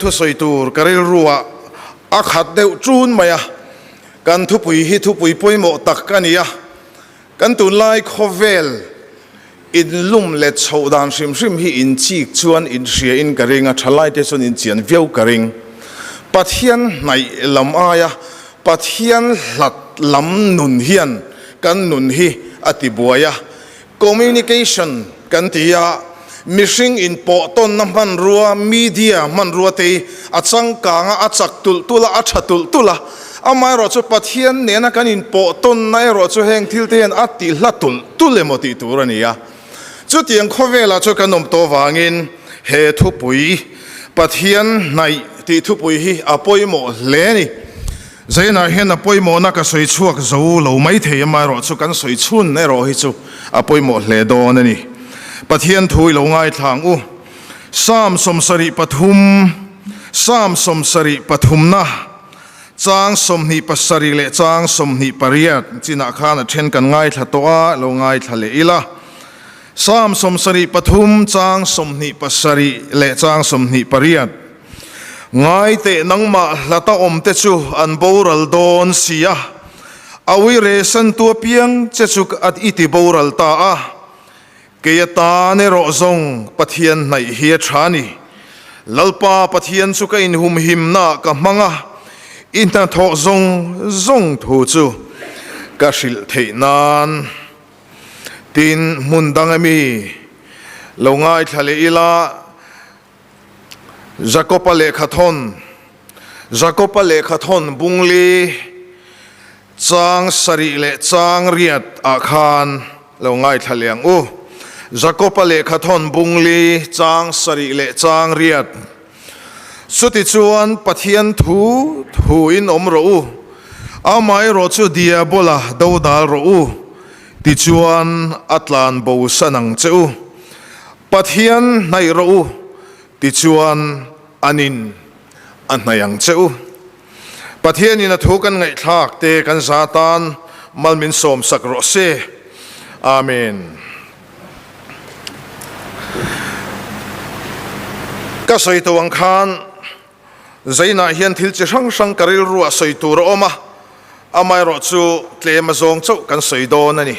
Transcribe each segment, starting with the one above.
thusawi tur ka rilruah a khat deuh ṭun mai a, kan thupui hi thupui pawimawh tak a ni a, kan tunlai khawvel inlum let chhoh dan hrim hrim hi inchik chuan inhria in ka ring a, ṭhalaite chuan inchian viau ka ring. Pathian hnaih lam aia Pathian hlat lam nun hian kan nun hi a tibuai a, Communication kan ti a, mihring inpawh tawnna hmanrua, media hmanrua te hi a changkang a, a chak tulh tulh a, a tha tulh tulh a. Amaherawh chu Pathian nena kan inpawh tawnna erawh chu heng thil te hian a ti hla tulh tulh emaw tih tur a ni a. Chutiang khawvelah chu kan awm tawh vangin he thupui, Pathian hnaih tih thupui hi a pawimawh hle a ni. Zainah hian a pawimawhna ka sawi chhuak zo lo mai thei amaherawh chu kan sawi chhun erawh hi chu a pawimawh hle dawn a ni. Pathian thu i lo ngaithla ang u. Psalm 73, Psalm 73na, chang 27 leh chang 28 chinah khan a then kan ngaithla tawh a, lo ngaithla leh ila. Psalm 73, chang 27 leh chang 28. Ngai teh nangmah hlata awmte chu an boral dawn si a, a uire santu apiang che chu i ti boral ta a. Kei atan erawh zawng Pathian hnaih hi a tha a ni. Lalpa Pathian chu ka inhumhimnaah ka hmang a, i hnathawh zawng zawng thu chu ka hrilh theih nan. Tin, hmun dang ami lo ngaithla leh ila, Jakoba lehkhathawn, Jakoba lehkhathawn bungli chang sarih leh chang riat ah khan lo ngaithla leh ang u. Jakoba lehkhathawn bungli chang sarih leh chang riat. Chutichuan Pathian thu thu in awm rawh u, amaherawh chu Diabola dodal rawh u, tichuan a tlan bosan ang che u. Pathian hnaih rawh u, tichuan an in a hnaih ang che u. Pathianin a thu kan ngaihthlak te kan za tan mal min sawmsak rawh se. Amen. Ka sawi tawh ang khan Zainah hian thil chi hrang hrang ka rilruah sawi tur a awm a, amaherawh chu tlem a zawng chauh kan sawi dawn a ni.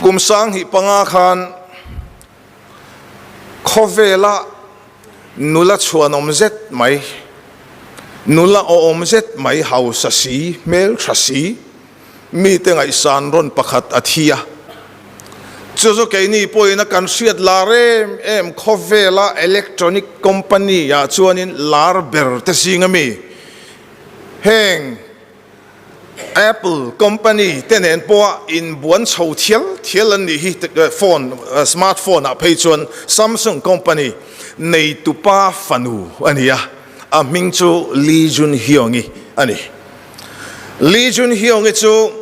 Kum 2005 khan khawvela nula chhuanawm zet mai, nula awhawm zet mai hausa si, hmeltha si, Mite ngaihsan rawn pakhat a thi a. Chu chu keini pawhin a kan hriat lar em em khawvela electronic company ah chuanin lar ber te zing ami heng Apple company te nen pawha inbuan chho thial thial an nih hi phone smart phone ah phei chuan Samsung company neitupa fanu a ni a, a hming chu Lee Jun Hyung-i a ni. Lee Jun Hyung-i chu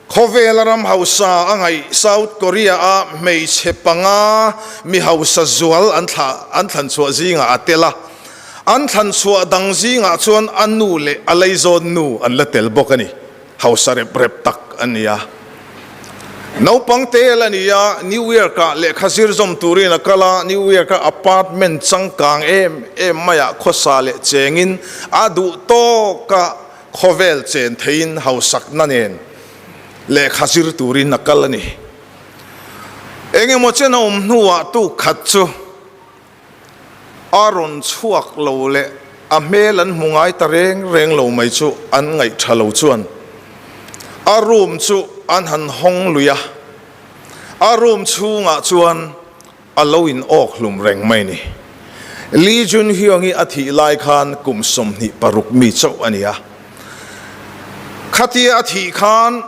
khawvela ram hausa a ngaih South Korea-a hmeichhe panga mi hausa zual an thlah an thlan chhuah zingah a tel a, an thlan chhuah dang zingah chuan a nu leh a leizawn nu an la tel bawk a ni. Hausa rep rep tak a ni a. Naupang tel a ni a, New York-ah lehkha zir zawm turin a kal a, New York-a apartment changkang em em maiah khawsa leh chengin a duh tawka khawvel chen theiin hausakna nen lehkha zir turin a kal a ni. Engemaw chen a awm hnuah tuk khat chu a rawn chhuak lo leh a hmel an hmu ngai ta reng reng lo mai chu an ngaih tha lo chuan a room chu an han hawng lui a, a room chhungah chuan a lo in awk hlum reng mai ni. Lee Jun Hyung hi a thih lai khan kum 26 mi chauh a ni a, khatia a thih khan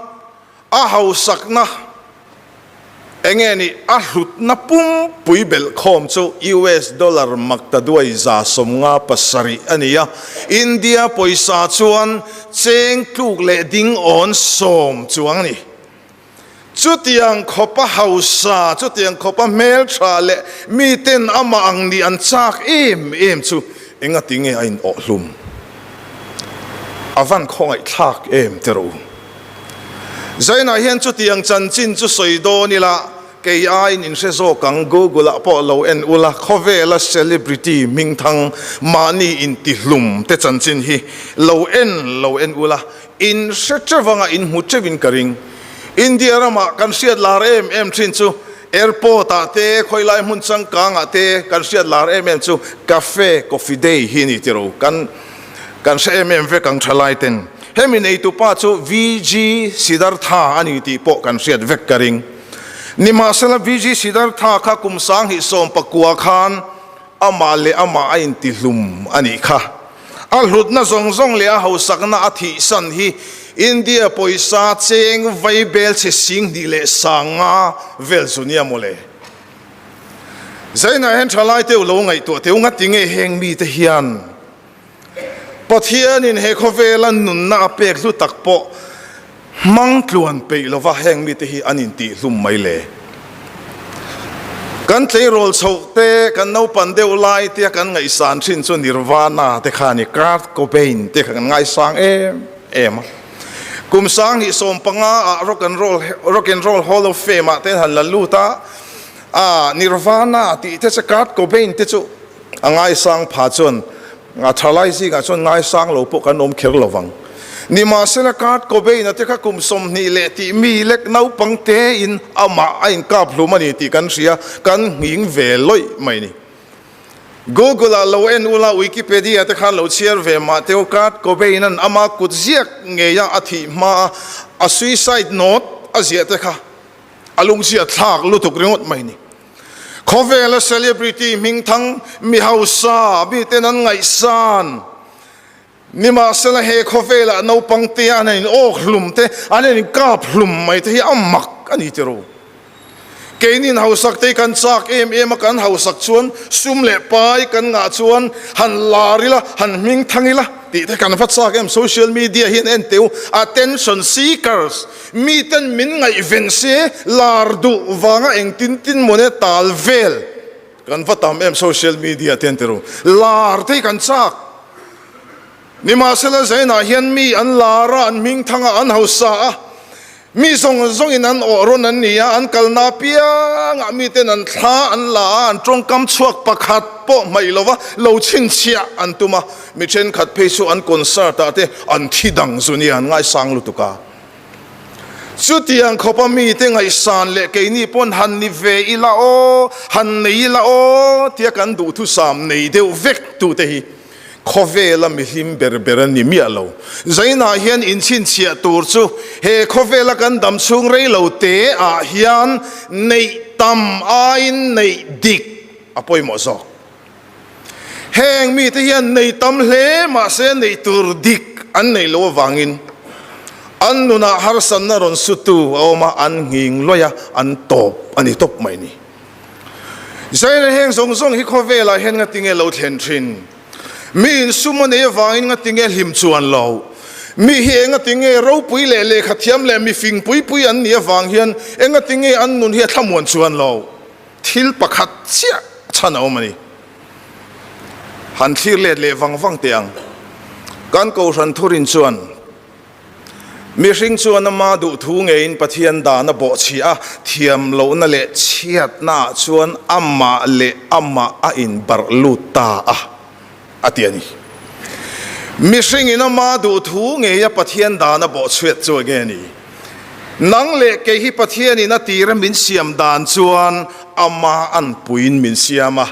A hausakna enge ni a hlutna pumpui belhkhawm chu US dollar maktaduai 57 a ni a, India pawisa chuan cheng tluk leh ding awn sawm chuang a ni. Chutiang khawpa hausa, chutiang khawpa hmeltha leh miten amah ang nih an chak em em chu engati nge a inawhhlum? A van khawngaihthlak em tiraw? Zainah hian chutiang chanchin chu sawi dawn ila, Kei aiin in hre zawk ang, Google ah pawh lo en ula, khawvela celebrity hmingthang mahni intihlum te chanchin hi lo en lo en ula, in hre teuh anga in hmu teuhin ka ring. India ramah kan hriat lar em em thin chu airport ah te, khawilai hmun changkang ah te kan hriat lar em em chu Cafe Coffee Day hi a ni tiro, kan kan hre em em vek ang thalai ten. Hemi neitupa chu VG Siddhartha a ni tih pawh kan hriat vek ka ring. Nimahsela VG Siddhartha kha kum 2019 khan amah leh amah a intihlum a nih kha. A hlutna zawng zawng leh a hausakna a thihsan hi India pawisa cheng vai bel chhe 2500 vel chu nia mawle. Zainah hian thalai teu lo ngaihtuah teu ngati nge heng mite hian Pathianin he khawvela nunna a pek hlu tak pawh hmang tluan peih lova heng mite hi an intihhlum mai le. Kan tleirawl chhoh te, kan naupan deuh lai tia kan ngaihsan thin chu Nirvana te kha a ni, Kurt Cobain te kha kan ngaisang em em a. Kum 2015 ah Rock and Roll, Rock and Roll Hall of Fame ah te an han la lut a, ah Nirvana tih te chu Kurt Cobain te chu A ngaisang pha chuan a thalai zingah chuan ngaisang lo pawh kan awm kher lo vang. Nimahsela Kurt Cobain-a te kha kum 20 leh tih mi lek naupang tein amah a inkap hlum a ni tih kan hria, kan nghing ve lawih mai ni. Google-ah lo en ula, Wikipedia te khan lo chhiar ve mah teu, Kurt Cobain-a'n ama kut ziak ngeia a thih hmaa a suicide note a ziah te kha a lungchhiat thlak lutuk ringawt mai ni. Khawvela celebrity hmingthang mi hausa miten an ngaihsan. Nimahsela he khawvelah naupang te an in awk hlum te, an in kap hlum mai te hi a mak a ni tiro. Keinin hausak te hi kan chak em em a, kan hausak chuan sum leh pai kan ngah chuan han lar ila, han hmingthang ila tih te kan va chak em. Social media hian en teu attention seekers Miten min ngaihven se lar duh vanga engtin tin mawne tal vel kan va tam em social media te an ti ru. Lar te hi kan chak. Nimahsela zainah hian mi an lar a, an hming thang a, an hausa a, mi zawng zawngin an awh rawn an ni a, an kalna apiangah miten an thla an la a, an tawngkam chhuak pakhat pawh hmaih lova lo chhinchhiah an tum a, mi thenkhat phei chu an concert ah te an thi dang zu nia an ngaisang lutuk a. Chutiang khawpa mite ngaihsan leh keini pawn han ni ve ila aw, han nei ila aw tia kan duhthusam nei deuh vek tute hi khawvela mihlim ber ber a ni miah lo. Zainah hian inchhinchhiah tur chu he khawvela kan dam chhung rei lo te ah hian neih tam aiin neih dik a pawimawh zawk. Heng mite hian nei tam hle mahse neih tur dik an neih loh avangin an nunah harsatna rawn sutu a awm a, an nghing lawih a, an tawp a ni tawp mai ni. Zaina heng zawng zawng hi khawvelah hian ngatinge lo thlen thin? Mi insum a nei avangin ngatinge hlim chuan lo? Mi hi engatinge ropui leh lehkha thiam leh mifing pui pui an nih avang hian engatinge an nun hi a thlamuan chuan lo? Thil pakhat chiah chhan a awm a ni. Han thlir let leh vang vang teh ang. Kan Kohhran thurin chuan mihring chuan ama duhthu ngeiin Pathian dan a bawhchhiah a, thiam lohna leh chhiatnaah chuan amah leh amah a inbarh lut ta a, a ti a ni. Mihringin ama duhthu ngeia Pathian dan a bawhchhiat chu enge a ni? Nang leh kei hi Pathianin a tira min siam dan chuan ama anpuiin min siam a.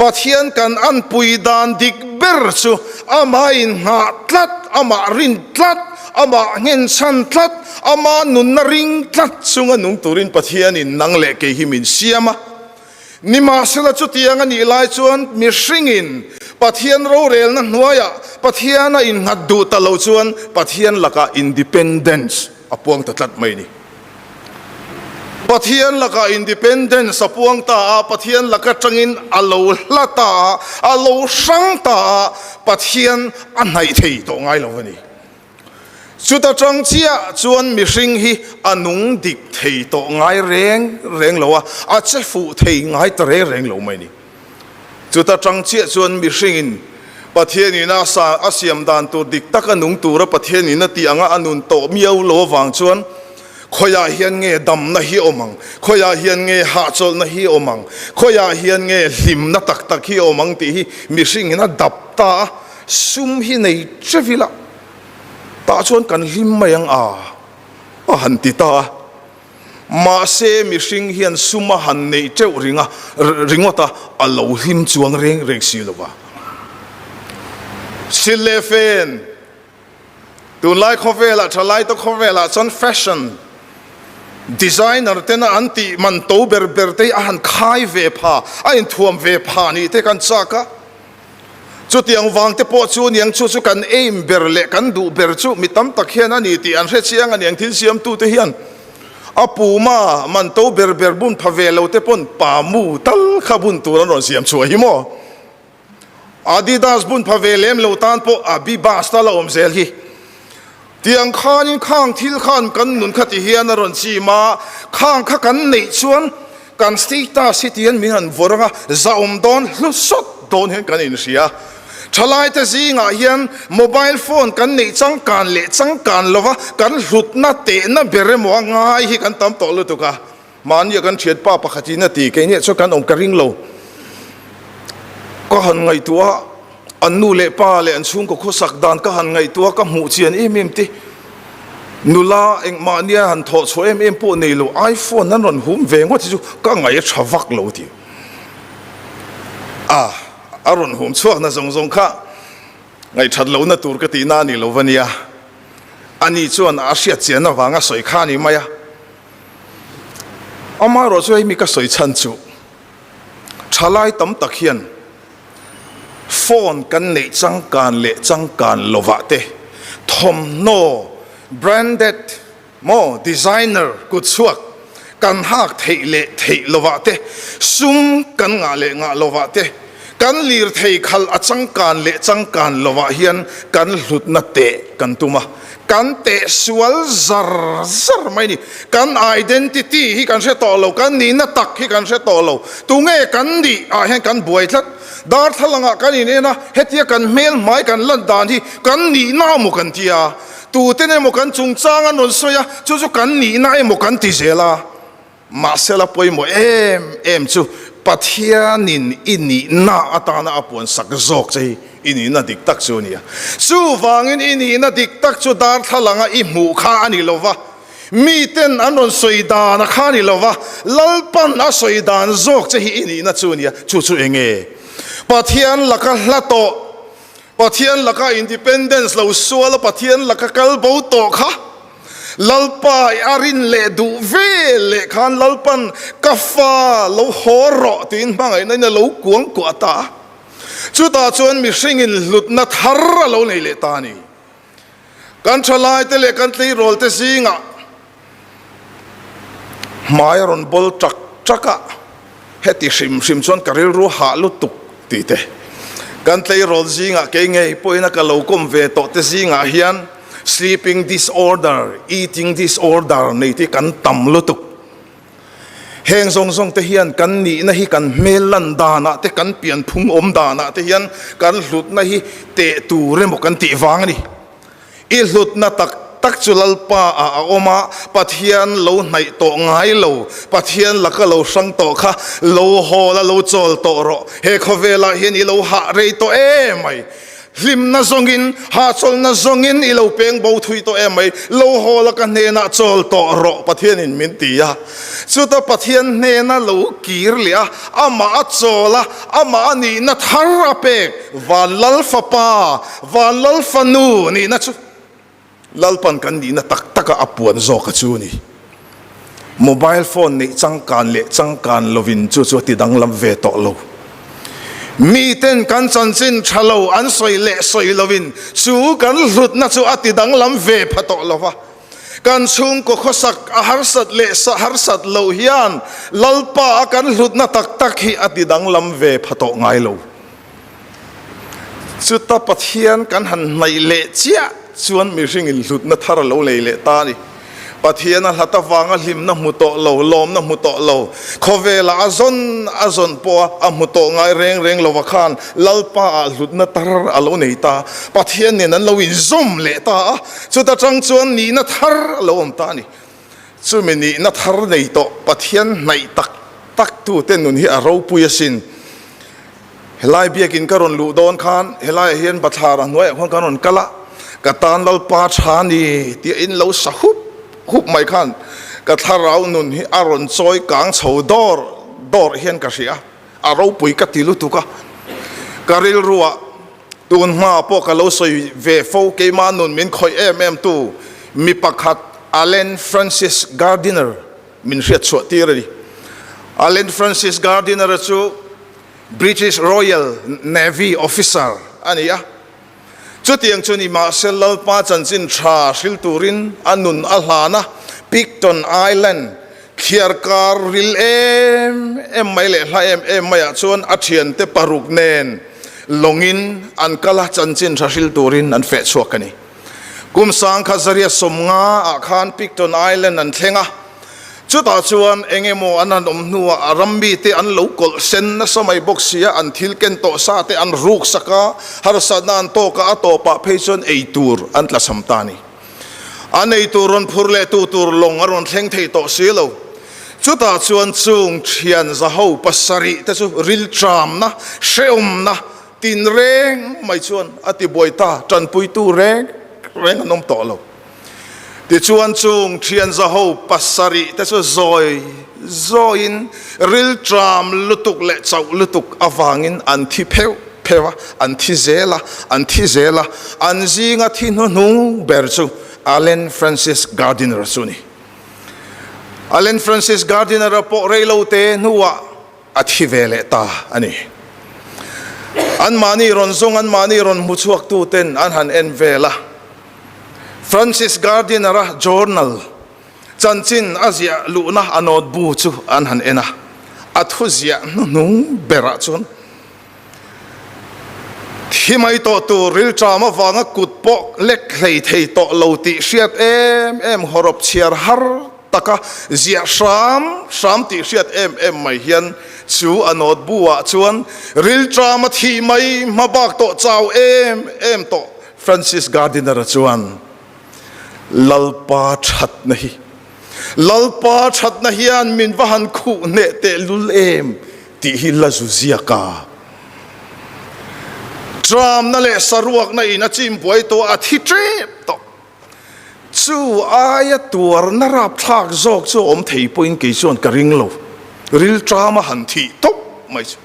Pathian kan anpui dan dik ber chu ama inngah tlat, amah rin tlat, amah nghenchhan tlat, ama nunna ring tlat chunga nung turin Pathianin nang leh kei hi min siam a. Nimahsela chutiang a nih lai chuan mihringin Pathian rorelna hnuaiah Pathiana innghat duh ta lo chuan Pathian lakah independence a puang ta tlat mai a ni. Pathian lakah independence a puang ta a, Pathian laka tangin a lo hla ta a, a lo hrang ta a, Pathian a hnaih thei tawh ngai lo a ni. Chuta tang chiah chuan mihring hi a nung dik thei tawh ngai reng reng lo a, a che fuh thei ngai ta reng reng lo mai a ni. Chuta tang chiah chuan mihringin Pathianin a sa a siam dan tur dik taka nung tura Pathianin a tih anga a nun tawh miau lo avang chuan. Khawiah hian nge damna hi awm ang? Khawiah hian nge hahchawlhna hi awm ang? Khawiah hian nge hlimna tak tak hi awm ang tih hi mihringin a dap ta a, sum hi nei teuh ila tah chuan kan hlim mai ang a, a han ti ta a. Mahse mihring hian sum a han neih teuh ringa ringawt a, a lo hlim chuang reng reng si lo va. Silhlefen. Tunlai khawvelah, thalaite khawvelah chuan fashion designer tena an tih man to ber ber te hi a han khai ve pha, a inthuam ve pha nih te kan chak a. Chutiang vang te pawh chu aniang chu chu kan aim ber leh kan duh ber chu mi tam tak hian a ni tih an hre chiang aniang thil siamtute hian a puma man to ber ber bun pha ve lo te pawn pamu tal kha bun tur an rawn siam chhuah hi maw? Adidas bun pha ve lem lo tan pawh Abibas tal a awm zel hi. Tiang khanin khang thil khan kan nun kha ti hian a rawn chim a, khang kha kan neih chuan kan status hi tihian min han vawrh ang a, zahawm dawn hlu sawt dawn hian kan inhria. Thalaite zingah hian mobile phone kan neih changkan leh changkan lova kan hlutna tehna ber emaw a ngai hi kan tam tawh lutuk a. Mahnia kan thianpa pakhatin a ti, keiniah chuan kan awm ka ring lo. Ka han ngaihtuah a, an nu leh pa leh an chhungkaw khawsak dan ka han ngaihtuah a, ka hmuh chian em em te. Nula eng mahnia han thawh chhuah em em pawh nei lo, iPhone an rawn hum ve ngawt hi chu ka ngaih a tha vak lo ti. A, a rawn hum chhuakna zawng zawng kha ngaihthat lohna tur ka tihna a ni lo va nia. Ani chuan a hriat chian avanga sawi kha a ni mai a. Amaherawh chu hei mi ka sawi chhan chu thalai tam tak hian phone kan neih changkan leh changkan lovah te thawmhnaw branded maw designer kut chhuak kan hak theih leh theih lovah te sum kan ngah leh ngah lovah te kan lirthei khalh a changkan leh changkan lovah hian kan hlutna teh kan tum a. Kan teh sual zar zar mai ni. Kan identity hi kan hre tawh lo, kan nihna tak hi kan hre tawh lo. Tunge kan nih ah hian kan buai tlat. Darthlalangah kan in en a, hetia kan hmel hmai kan lan dan hi kan nihna emaw kan ti a, tuten emaw kan chungchang an rawn sawi a, chu chu kan nihna emaw kan ti zel a. Mahsela pawimawh em em chu Pathianin i nihna atana a puansak zawk che hi i nihna dik tak chu a ni a. Chuvangin i nihna dik tak chu darthlalanga i hmuh kha a ni lo va, miten an rawn sawi dana kha a ni lo va, Lalpan a sawi dan zawk che hi i nihna chu a ni a. Chu chu eng nge? Pathian laka hla tawh, Pathian laka independence lo sual a, Pathian laka kal bo tawh kha, Lalpa i a rin leh duh ve leh khan Lalpan ka fa lo haw rawh tiin hmangaihna in a lo kuang kuah ta a. Chutah chuan mihringin hlutna thar a lo nei leh ta a ni. Kan thalaite leh kan tleirawlte zingah hmai a rawn bawl ṭak ṭak a, heti hrim hrim chuan ka rilru hah lutuk tih te. Kan tleirawl zingah kei ngei pawhin a ka lo kawm ve tawh te zingah hian sleeping disorder, eating disorder nei te kan tam lutuk. Heng zawng zawng te hian kan nihna hi kan hmel lan danah te, kan pianphung awm danah te hian kan hlutna hi teh tur emaw kan tih vang a ni. I hlutna tak tak chu Lalpa ah a awm a, Pathian lo hnaih tawh ngai lo, Pathian laka lo hrang tawh kha lo haw la, lo chawl tawh rawh. He khawvelah hian i lo hah rei tawh em mai. Hlimna zawngin, hahchawlhna zawngin i lo peng bo thui tawh em mai. Lo haw la ka hnenah chawl tawh rawh, Pathianin min ti a. Chuta Pathian hnena lo kir leh a, amah a chawl a, amah a nihna thar a pek, Van Lal Fapa, Van Lal Fanu nihna chu Lalpan kan nihna tak taka a puan zawk a chu a ni. Mobile phone neih changkan leh changkan lovin chu chu a ti danglam ve tawh lo. Miten kan chanchin tha lo an sawi leh sawi lovin chu kan hlutna chu a ti danglam ve pha tawh lo va. Kan chhungkaw khawsak a harsat leh harsat loh hian Lalpa a kan hlutna tak tak hi a ti danglam ve pha tawh ngai lo. Chuta Pathian kan han hnaih leh chiah chuan mihringin hlutna thar a lo lei leh ta a ni. Pathian a hlat avanga hlimna hmu tawh lo, lawmna hmu tawh lo, khawvelah a zawn a zawn pawha a hmu tawh ngai reng reng lova khan Lalpa ah hlutna tar a lo nei ta. Pathian nen an lo inzawm leh ta a, chuta tang chuan nihna thar a lo awm ta a ni. Chumi nihna thar nei tawh Pathian hnaih tak tak tute nun hi a ropui asin. Helai biakin ka rawn luh dawn khan helaiah hian bathlar a hnuaiah khuan kan rawn kal a, ka tan Lalpa tha ni tia in lo sa hup hup mai khan ka thlarau nun hi a rawn chawi kang chho dawr dawr hian ka hria, a ropui ka ti lutuk a, ka rilruah tun hma pawh ka lo sawi ve fo keimah nun min khawih em em tu mi pakhat Allen Francis Gardiner min hriat chhuah tir a ni. Allen Francis Gardiner-a chu British Royal Navy officer a ni a. Chutiang chu ni mahse Lalpa chanchin tha hril turin a nun a hlan a, Picton Island thliarkar ril em em mai leh hla em em maiah chuan a thiante paruk nen lawngin an kal a, chanchin tha hril turin an feh chhuak a ni. Kum 1950 ah khan Picton Island an thleng a, chutah chuan eng emaw an han awm hnuah a ram mite an lo kawlh sen nasa mai bawk si a, an thil ken tawh sa te an ruk sak a, harsatna an tawk a, a tawpah phei chuan ei tur an tla cham ta a ni. An ei tur rawn phur leh tu tur lawng a rawn thleng thei tawh si lo. Chutah chuan chung thian zaho pasarih te chu rilṭamna, hrehawmna, Tin reng mai chuan a ti buai ta, tanpuitu reng reng an awm tawh lo. Tichuan chung thian zaho pasarih te chu zawi zawiin rilṭam lutuk leh chauh lutuk avangin an thi pheuh pheuh a, an thi zel a, an thi zel a, an zinga thi hnuhnung ber chu Allen Francis Gardiner chu a ni. Allen Francis Gardiner-a pawh reilote hnuah A thi ve leh ta a ni. Anmahni rawn zawng, anmahni rawn hmu chhuaktu ten an han en vel a. Francis Gardiner-a journal, chanchin a ziah luhna a note bu chu an han en a. A thu ziah hnuhnung berah chuan thi mai tawh tur rilṭam avanga kut pawh lek hlei thei tawh lo tih hriat em em hawrawp chhiar har taka ziah hram hram tih hriat em em mai hian chu a note bu ah chuan rilṭam a thih mai hma bak tawh chau em em tawh Francis Gardiner-a chuan Lalpa thatna hi Lalpa thatna hian min va han khuh hneh teh lul em tih hi la zu ziak a. Tramna leh saruakna in a chim buai tawh a thi tep tawh. Chu aia tuarna rapthlak zawk chu a awm thei pawhin kei chuan ka ring lo. Rilṭam a han thih tawp mai chu.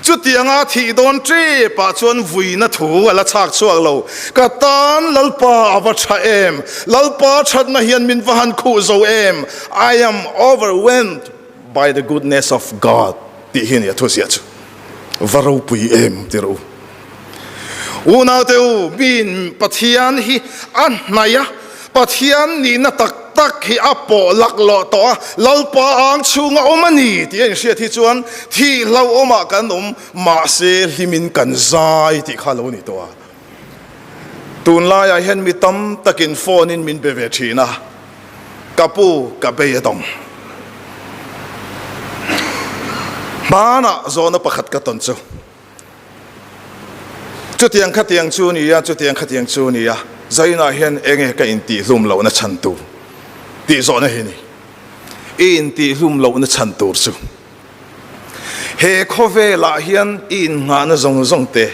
Chutianga thih dawn ṭepah chuan vuina thu a la chhak chhuak lo. Ka tan Lalpa a va ṭha em! Lalpa ṭhatna hian min va han khuh zo em! I am overwhelmed by the goodness of God tih hi a ni a thuziah chu. Va ropui em ti rawh u. Unaute u, miin Pathian hi a hnaih a, Pathian nihna tak tak hi a pawh laklawh tawh a, Lalpa ang chhunga awm a ni tih a inhriat hi chuan thih hlauhawmah kan awm, mahse hlimin kan zai tih kha a lo ni tawh a. Tunlaiah hian mi tam takin phone in min be ve thin a, ka pu ka bei a dawng. Hmanah zawhna pakhat ka tawn chu. Chutiang khatiang chu ni a, chutiang khatiang chu ni a, Zainah hian enge ka intihhlum lohna chhan tur tih zawhna hi ni. I intihhlum lohna chhan tur chu he khawvelah hian i innghahna zawng zawng te,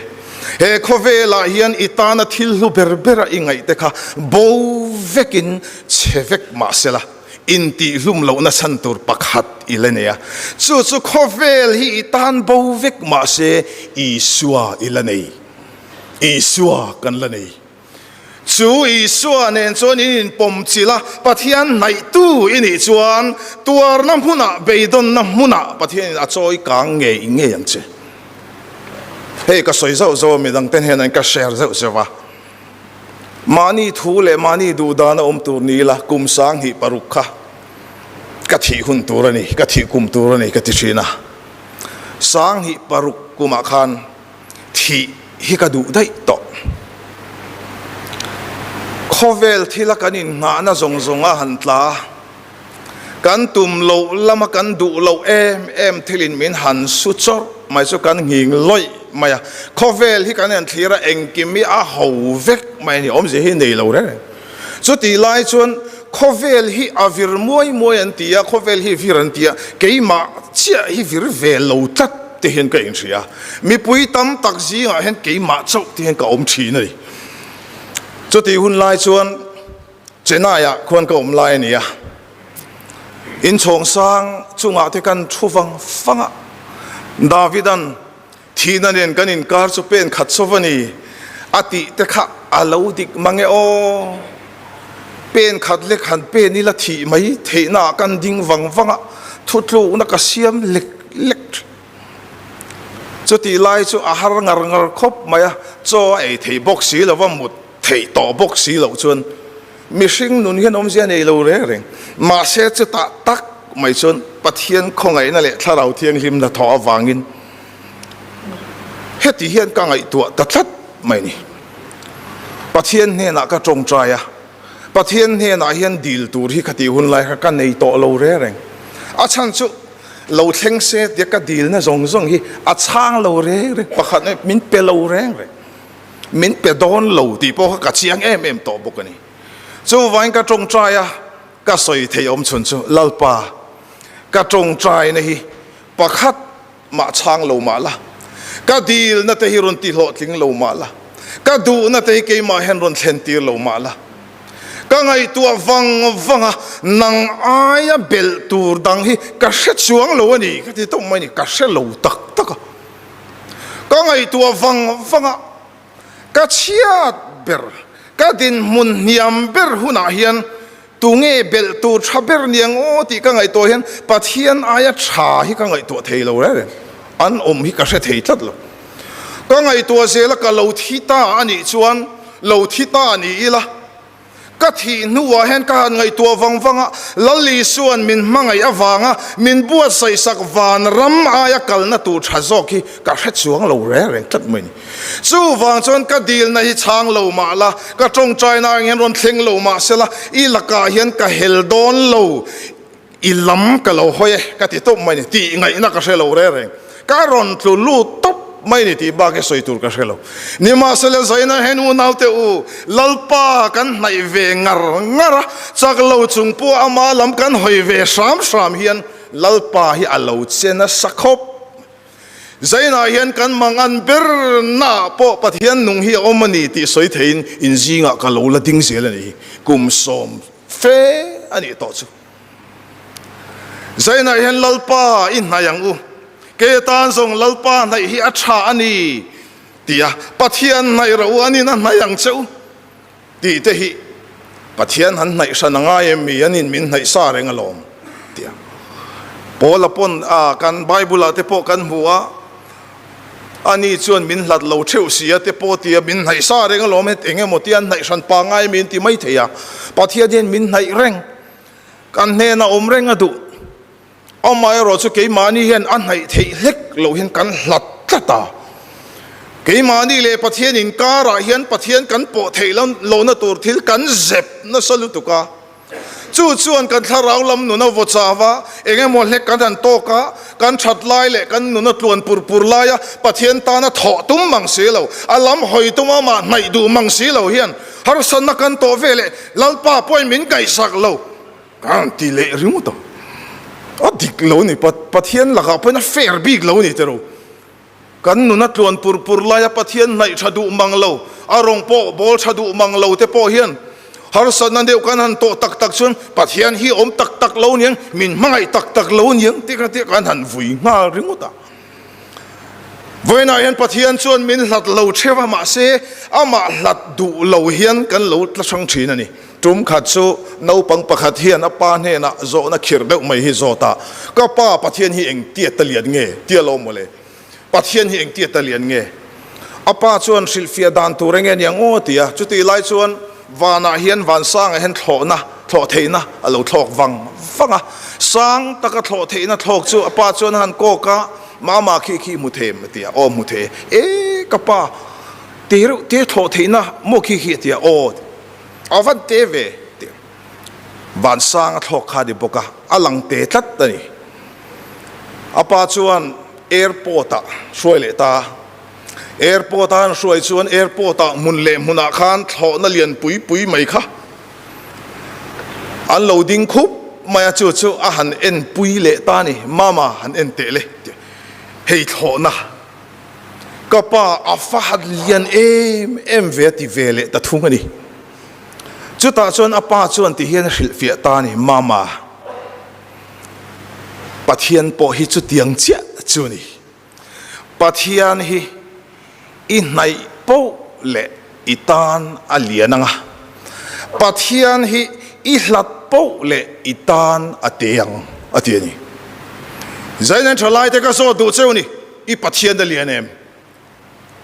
he khawvelah hian i tana thil hlu ber bera i ngaih te kha bo vekin chhe vek mah sela, Intihhlum lohna chhan tur pakhat i la nei a, chu chu khawvel hi i tan bo vek mahse Isua i la nei. Isua kan la nei. Chu Isua nen chuan in inpawm chilh a, Pathian hnaihtu i nih chuan tuarna hmunah, beidawnna hmunah Pathianin a chawi kang ngei ngei ang che. Hei ka sawi zauh zauh a, midangte hnenah ka share zeuh zeuh a. Mahni thu leh mahni duh dan a awm tur ni ila kum 26 kha ka thih hun tur a ni, ka thih kum tur a ni ka ti thin a. 26 kumah khan thih hi ka duh daih tawh. Khawvel thila kan innghahna zawng zawng a han tla a, kan tum loh lama kan duh loh em em thilin min han su chawrh mai chu kan nghing lawih mai a, khawvel hi kan en thlir a engkim hi a ho vek mai a ni, awmzia hi nei lo reng reng. Chutih lai chuan Khawvel hi a vir muai muai an ti a, khawvel hi vir an ti a, keimah chiah hi vir ve lo tlat te hian ka inhria. Mipui tam tak zingah hian keimah chauh te hian ka awm thin a ni. Chutih hun lai chuan Chennai-ah khuan ka awm lai a ni a, inchhawng sang chungah te kan thu vang vang a, Davidan Thihna nen kan inkar chu pen khat chauh a ni a tih te kha a lo dik mang e aw. Pen khat lek han pen ila thih mai theihna ah kan ding vang vang a, thutlukna ka siam lek lek thin. Chutih lai chu a har ngar ngar khawp mai a, chaw a ei thei bawk si lo va, mut theih tawh bawk si loh chuan Mihring nun hian awmzia nei lo reng reng. Mahse chutah tak mai chuan Pathian khawngaihna leh Thlarau Thianghlimna thawh avangin heti hian ka ngaihtuah ta tlat mai ni. Pathian hnenah ka tawngtai a, Pathian hnenah hian dil tur hi ka tih hun lai kha ka nei tawh lo reng reng. A chhan chu lo thleng se tia ka dilna zawng zawng hi a chhang lo reng reng, pakhat min pe lo reng reng. Min pe dawn lo tih pawh kha ka chiang em em tawh bawk a ni. Chuvangin ka tawngtai a, ka sawi thei awm chhun chu Lalpa, ka tawngtaina hi pakhat mah chhang lo mah la, ka dilna te hi rawn ti hlawhtling lo mah la, ka duhna te hi keimah hian rawn thlen tir lo mah la, ka ngaihtuah vang vang a, nang aia belh tur dang hi ka hre chuang lo a ni ka ti tawp mai a ni, ka hre lo tak tak a. Ka ngaihtuah vang vang a, ka chhiat ber, ka dinhmun hniam ber hunah hian tunge belh tur tha ber niang aw tih ka ngaihtuah hian Pathian aia tha hi ka ngaihtuah thei lo reng reng, an awm hi ka hre thei tlat lo. Ka ngaihtuah zel a, ka lo thi ta a nih chuan lo thi ta ni ila, Ka thih hnuah hian ka han ngaihtuah vang vang a, Lal Isua'n min hmangaih avanga min buatsaih sak vanram aia kalna tur tha zawk hi ka hre chuang lo reng reng tlat mai ni. Chuvang chuan ka dilna hi chhang lo mah la, ka tawngtaina ang hian rawn thleng lo mah sela, i lakah hian ka hel dawn lo, i lam ka lo hawi e ka ti tawp mai ni tih ngaihna ka hre lo reng reng ka rawn tlu lut tawp mai ni tih bak hi sawi tur ka hre lo nimahsela zaina hian unaute u Lalpa kan hnaih ve ngar ngar a chak lo chung pawh ama lam kan hawi ve hram hram hian Lalpa hi a lo che nasa khawp Zainah hian kan mangan ber naah pawh Pathian nung hi a awm a ni tih sawi theiin inzingah ka lo la ding zel a ni hi kum sawm fe a nih tawh chu. Zainah hian Lalpa i hnaih ang u, kei atan zawng Lalpa hnaih hi a tha a ni tia Pathian hnaih rawh u anin a hnaih ang che u tih te hi Pathian han hnaih hran a ngai em mi anin min hnaih sa reng alawm tia Paula pawn a kan Bible ah te pawh kan hmu a Ani chuan min hlat lo theuh si a te pawh tia min hnaih sa reng alawm het eng emaw tia an hnaih hran pa ngai min ti mai thei a. Pathian hian min hnaih reng, kan hnena awm reng a duh. Amaherawh chu keimahni hian a hnaih theih hlek loh hian kan hlat tlat a. Keimahni leh Pathian inkarah hian Pathian kan pawh theih lohna tur thil kan zep nasa lutuk a. Chu chuan kan thlarau lam nun a vaw chau a, eng emaw hlek kan han tawk a, kan that lai leh kan nun a tluan pur pur laia Pathian tana thawh tum mang si lo, a lam hawi tum amah hnaih duh mang si lo hian harsatna kan tawh ve leh Lalpa pawhin min ngaihsak lo kan ti leh ringawt a. A dik lo a ni, Pathian lakah pawhin a fair bik lo a ni tiraw. Kan nun a tluan pur pur laia Pathian hnaih tha duh mang lo, a rawng pawh bawl tha duh mang lo te pawh hian harsatna deuh kan han tawh tak tak chuan Pathian hi awm tak tak lo niang, min hmangaih tak tak lo niang tih kha tih kan han vui nghal ringawt a. Vawiinah hian Pathian chuan min hlat lo theuh a, mahse amah hlat duh lo hian kan lo tla hrang thin a ni. Tum khat chu naupang pakhat hian a pa hnenah zawhna khirh deuh mai hi zawt a, Ka pa, Pathian hi eng tiat ta lian nge? Tia lo mawle. Pathian hi eng tiat ta lian nge? A pa chuan hrilhfiah dan tur enge nia ngaw ti a, chutih lai chuan vanah hian vansangah hian thlawhna, thlawh theihna a lo thlawk vang vang a. Sang taka thlawh theihna thlawk chu a pa chuan a han kawk a, Mama khi khi hmu thei em? a ti a, Aw hmu thei e. E ka pa, te reuh te thlawh theihna maw khi khi? a ti a, Aw. A van te ve tih vansang a thlawk kha a ni bawk a, a lang te tlat a ni. A pa chuan airport ah hruai leh ta a, airport a han hruai chuan airport ah hmun leh hmunah khan thlawhna lian pui pui mai kha An lo ding khup mai a, chu chu a han en pui leh ta a ni. Mama han en teh le, hei thlawhna ka pa a fa han lian em em ve a ti ve leh ta thung a ni. Chutah chuan a pa chuan ti hian a hrilhfiah ta a ni, Mama, Pathian pawh hi chutiang chiah chu a ni. Pathian hi i hnaih poh leh i tan a lian ang a, Pathian hi i hlat poh leh i tan a te ang, a ti a ni. Zainen thalaite ka zawt duh cheu ni, i Pathian a lian em?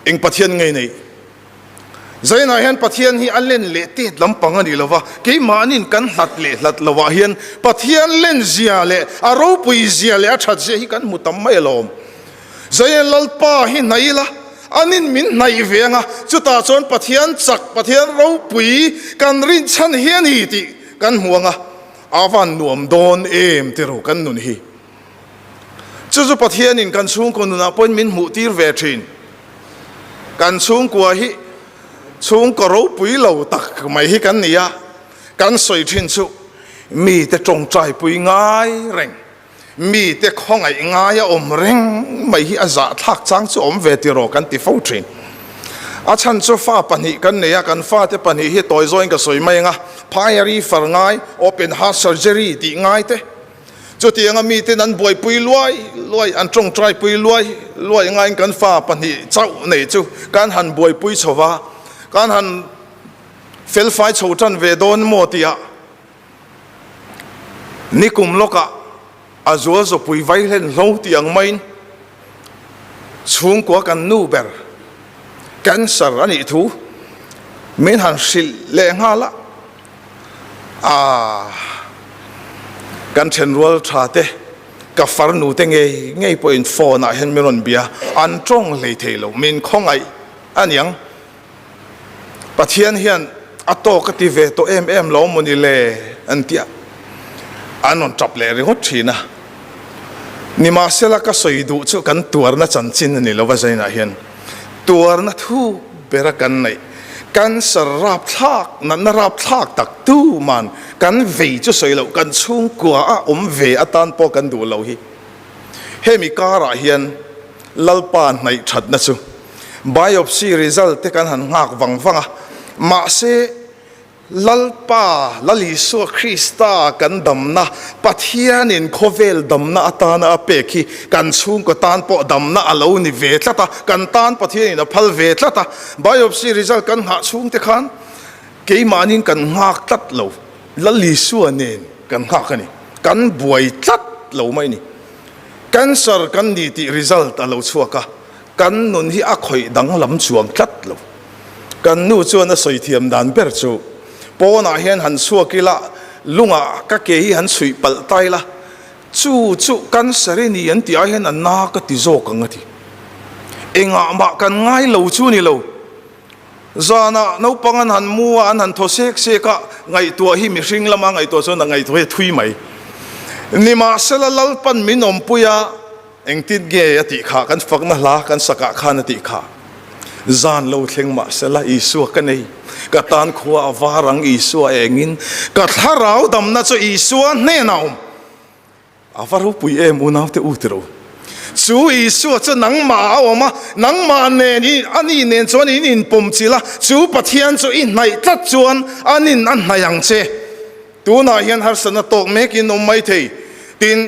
Eng Pathian nge nei? Zainah hian Pathian hi a len leh tet lampang a ni lo va, keimahnin kan hlat leh hlat lovah hian Pathian len zia leh a ropui zia leh a that zia hi kan hmu tam mai alawm. Zainen Lalpa hi hnaih ila, anin min hnaih ve anga, chutah chuan Pathian chak, Pathian ropui kan rinchhan hi a ni tih kan hmu anga, a van nuam dawn em tiraw kan nun hi. Chu chu Pathianin kan chhungkaw nunah pawhin min hmuh tir ve thin. Kan chhungkua hi chhungkaw ropui lo tak mai hi kan ni a, kan sawi thin chu mite tawngtaipui ngai reng, mite khawngaih ngai a awm reng mai hi a zahthlak chang chu awm ve tiraw kan ti fo thin. A chhan chu fa pahnih kan nei a, kan fate pahnih hi tawi zawin ka sawi mai ang a, phaiari far ngai, open heart surgery tih ngai te, Chutianga miten an buaipui luai luai, an tawngtaipui luai luai ngaiin kan fa pahnih chauh nei chu kan han buaipui chho va, kan han felfai chho tan ve dawn maw tihah nikum lawkah a zual zawpui vai hlen hlo tih ang maiin chhungkua kan nu ber cancer a nih thu min han hrilh leh nghal a. Aaa kan thenrual tha te ka farnu te ngei ngei pawhin phone ah hian min rawn bia an tawng hlei thei lo min khawngaih a niang Pathian hian a tawk a ti ve tawh em em lo mawni le an tia an rawn tap leh ringawt thin a nimahsela ka sawi duh chu kan tuarna chanchin a ni lova zainah hian tuarna thuk bera kan neih Cancer rapthlak, natna rapthlak tak tuman kan vei chu sawi loh, kan chhungkua a awm ve atan pawh kan duh lo hi. Hemi karah hian Lalpa hnaih thatna chu biopsy result te kan han nghak vang vang a, mahse Lalpa, Lal Isua Krista kan damna, Pathianin khawvel damna atana a pek hi kan chhungkaw tan pawh damna a lo ni ve tlat a, kan tan Pathianin a phal ve tlat a. Biopsy result kan nghah chhung te khan keimahnin kan nghak tlat lo, Lal Isua nen kan nghak a ni, kan buai tlat lo mai a ni. Cancer kan ni tih result a lo chhuak a, kan nun hi a khawih danglam chuang tlat lo. Kan nu chuan a sawi thiam dan ber chu, Pawnah hian han chhuak ila, lungah ka ke hi han chhuih palh ta ila, chu chu cancer i ni an tih ah hian a na ka ti zawk ang a ti. Engah mah kan ngai lo chu ni lo. Zanah naupang an han mu a, an han thaw sek sek a, ngaihtuah hi mihring lama ngaihtuah chuan a ngaihtuah hi a thui mai. Nimahsela Lalpan min awmpui a, Engtin nge a tih kha? Kan fakna hla kan sakah khan a tih kha. Zan lo thleng mah sela Isua ka nei, ka tan khua a var ang Isua engin, ka thlarau damna chu Isua hnenah awm. A va ropui em unaute u tiro. Chu Isua chu nangmah a awm a, nangmah nen i ani nen chuan in inpawm chilh a, chu Pathian chu i hnaih tlat chuan anin a hnaih ang che. Tunah hian harsatna tawk mekin awm mai thei. Tin,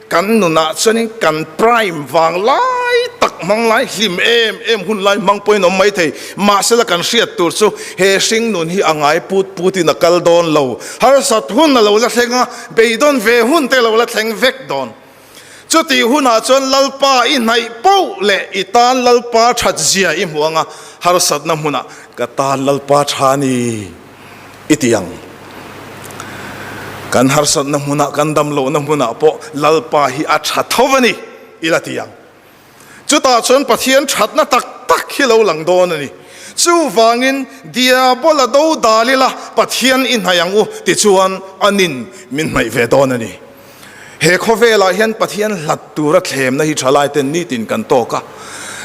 kan nunah chuanin kan prime vang lai tak hmang lai hlim em em hun lai hmang pawhin awm mai thei. Mahsela kan hriat tur chu he hring nun hi a ngai put putin a kal dawn lo. Harsat hun a lo la thleng a, beidawn ve hun te a lo la thleng vek dawn. Chutih hunah chuan Lalpa i hnaih poh leh i tan Lalpa that zia i hmu anga harsatna hmunah ka tan Lalpa tha ni i ti ang. Kan harsatna hmunah kan damlohna hmunah pawh Lalpa hi a tha tho a ni i la ti ang. Chutah chuan Pathian thatna tak tak hi lo lang dawn a ni. Chuvangin Diabola do dal ila Pathian i hnaih ang u tichuan anin min hnaih ve dawn a ni. He khawvelah hian Pathian hlat tura thlemna hi thalai ten nitin kan tawk a.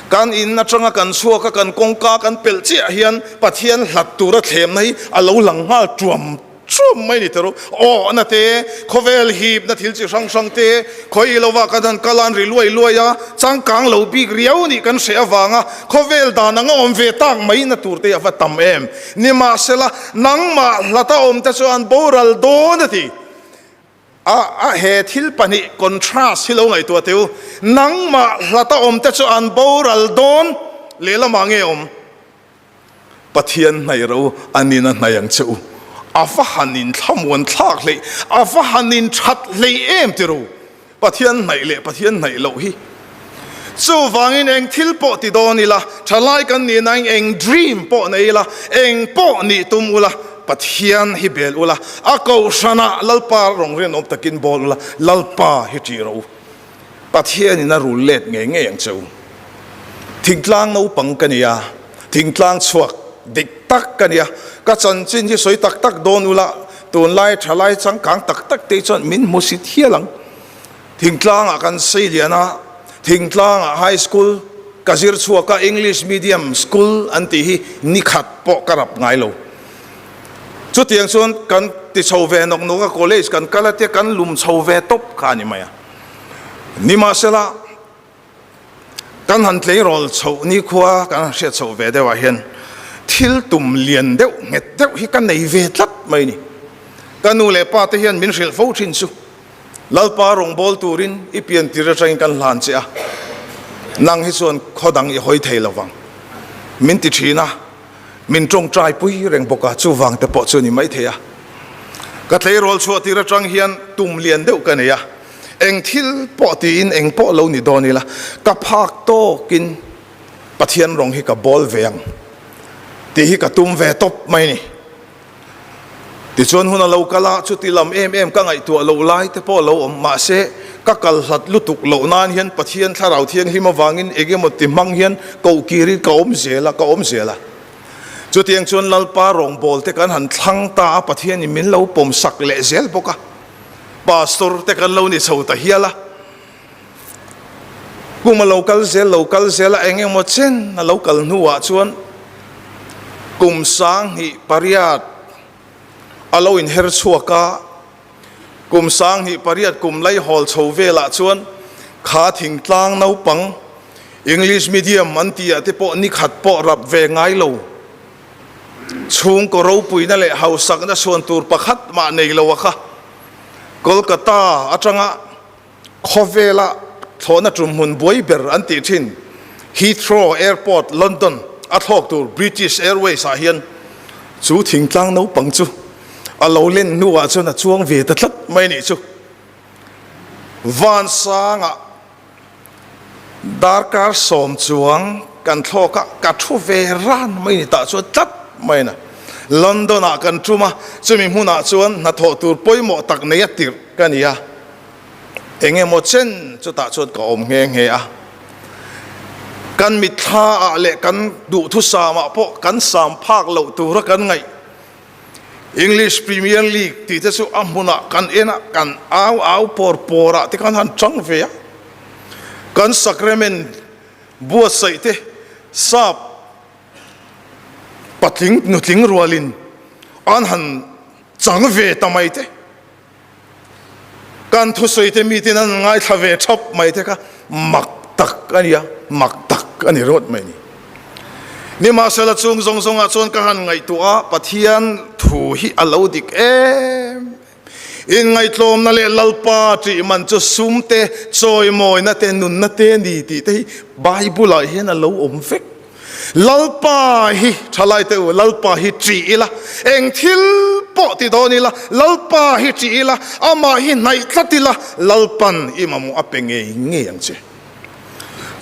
Kan in atanga kan chhuak a, kan kawngka kan pelh chiah hian Pathian hlat tura thlemna hi a lo lang nghal tuam. Ṭum mai ni tawh ru. Awhna te, khawvel hipna thil chi hrang hrang te, khawi lova kan han kal a an ri luai luai a, changkang lo bik riau nih kan hreh avanga khawvel dan anga awm ve tak mai na tur te a va tam em. Nimahsela, nangmah hlata awm te chuan boral dawn a ti. A, a he thil pahnih contrast hi lo ngaihtuah teh u. Nangmah hlata awm te chu an boral dawn, lehlamah nge awm? Pathian hnaih ro a nin a hnaih ang che u. A va han in thlamuan thlak hleih, a va han in that hleih em ti ro. Pathian hnaih leh Pathian hnaih loh hi. Chuvangin eng thil pawh ti dawn ila, thalai kan nih nain eng dream pawh nei ila, eng pawh nih tum ula, Pathian hi bel ula, a kohhranah Lalpa rawng rinawm takin bawl ula, Lalpa hi ṭih rawh u. Pathianin a rul let ngei ngei ang che u. Thingtlang naupang ka nia, thingtlang chhuak dik tak ka nia, ka chanchin hi sawi tak tak dawn ula, tunlai thalai changkang tak tak te chuan min hmu si thial ang. Thingtlangah kan sei lian a, thingtlangah high school ka zir chhuak a, English medium school an tih hi nikhat pawh ka rap ngai lo. Chutiang chuan kan ti chho ve nawk nawk a, college kan kal a tia kan lum chho ve tawp kha a ni mai a. Nimahsela, kan han tleirawl chhoh nikhua kan han hriat chhoh ve deuhah hian thil tum lian deuh nghet deuh hi ka nei ve tlat mai ni. Ka nu leh pa te hian min hrilh fo thin chu, Lalpa rawngbâwl turin i pian tir atangin kan hlan che a, nang hi chuan khaw dang i hawi thei lo vang min ti thin a. Min tawngtai pui reng bawk a, chuvang te pawh chu a ni maithei a. Ka tleirawl chhuah tir atang hian tum lian deuh ka nei a, eng thil pawh tiin eng pawh lo ni dawn ila, ka phak tawkin Pathian rawng hi ka bawl ve ang tih hi ka tum ve tawp mai ni. Tichuan hun a lo kal a, chuti lam em em ka ngaihtuah loh lai te pawh a lo awm, mahse ka kal hlat lutuk loh nan hian Pathian Thlarau Thianghlim avangin eng emaw ti hmang hian koh kirin ka awm zel a, ka awm zel a. Chutiang chuan Lalpa rawngbâwl te kan han thlang ta a, Pathianin min lo pawm sak leh zel bawk a, Pastor te kan lo ni chho ta hial a. Kum a lo kal zel, lo kal zel a, eng emaw chen a lo kal hnuah chuan kum 18 a lo inher chhuak a, kum 18 kum laihawl chho velah chuan kha thingtlang naupang English medium an tih ah te pawh nikhat pawh rap ve ngai lo, chhungkaw ropuina leh hausakna chhuan tur pakhat mah nei lo a kha Kolkata atanga Khawvela thlawhna tum hmun buai ber an tih thin Heathrow Airport, London a thlawk tur British Airways ah hian chu thingtlang naupang chu a lo len hnuah chuan a chuang ve ta tlat mai nih chu. Vansangah darkar sawm chuang kan thlawk a, ka thu ve ran mai ni tah chuan tlat mai na. London ah kan tum a, chumi hmunah chuan hnathawh tur pawimawh tak nei a tirh ka ni a. Eng emaw chen chutah chuan ka awm nghe nghe a, kan mitthla ah leh kan duhthusam ah pawh kan sam phak loh tura kan ngaih English Premier League tih te chu a hmunah kan en a, kan au au pawr pawr ah te khan han chang ve a, kan sacrament buatsaih te sap patling nutling rualin an han chang ve ta mai te. Kan thusawi te miten an ngaithla ve thap mai te kha mak tak a nia, mak tak a ni ringawt mai a ni. Nimahsela chung zawng zawngah chuan ka han ngaihtuah a, Pathian thu hi a lo dik em Inngaihtlawmna leh Lalpa ṭih man chu sum te, chawimawina te, nunna te a ni tih te hi Bible-ah hian a lo awm vek. Lalpa hi thalai teh u, Lalpa hi ṭih ila, eng thil pawh ti dawn ila, Lalpa hi ṭih ila, amah hi hnaih tlat ila, Lalpan i mamawh a pe ngei ngei ang che.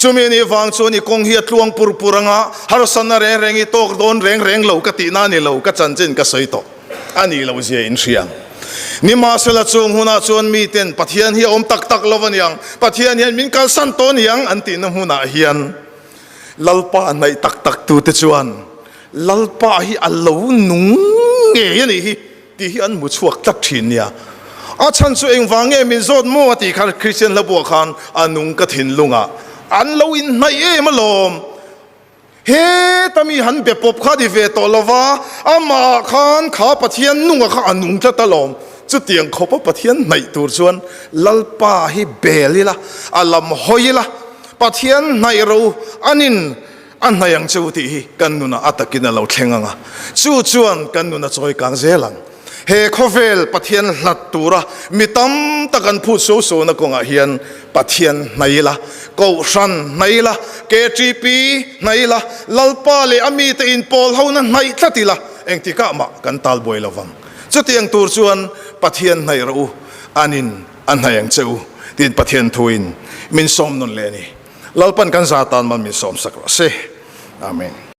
Chumi anih vang chuan i kawng hi a tluang pur pur anga, harsatna reng reng i tawk dawn reng reng lo ka tihna a ni lo, ka chanchin ka sawi tawh a nih loh zia in hria ang. Nimahsela chung hunah chuan miten Pathian hi a awm tak tak lo a niang, Pathian hian min kalsan tawh aniang an tihna hmunah hian, Lalpa hnaih tak tak tute chuan Lalpa hi a lo nung ngei a nih hi tih hi an hmu chhuak tlat thin nia. A chhan chu engvang nge min zawt maw a tih khan Kristian hlabuah khan a nung ka thinlungah an lo inhnaih em alawm. Heta mi han be pawp kha ni ve tawh lo va, amah ah khan kha Pathian nunga kha a nung tlat alawm. Chutiang khawpa Pathian hnaih tur chuan Lalpa hi bel ila, a lam hawi ila, Pathian hnaih ro anin a hnaih ang che u tih hi kan nunah a takin a lo thleng ang a, chu chuan kan nun a chawi kang zel ang. He khawvel Pathian hlat tura mi tam tak an phut so sona kawngah hian Pathian hnaih ila, Kohhran hnaih ila, KTP hnaih ila, Lalpa leh a mite inpawl hona hnaih tlat ila, engtikah mah kan tal buai lo vang. Chutiang tur chuan Pathian hnaih rawh u, anin a hnaih ang che u, tiin Pathian thuin min sawm nawn leh a ni. Lalpan kan za tan man min sawmsak rawh se. Amen.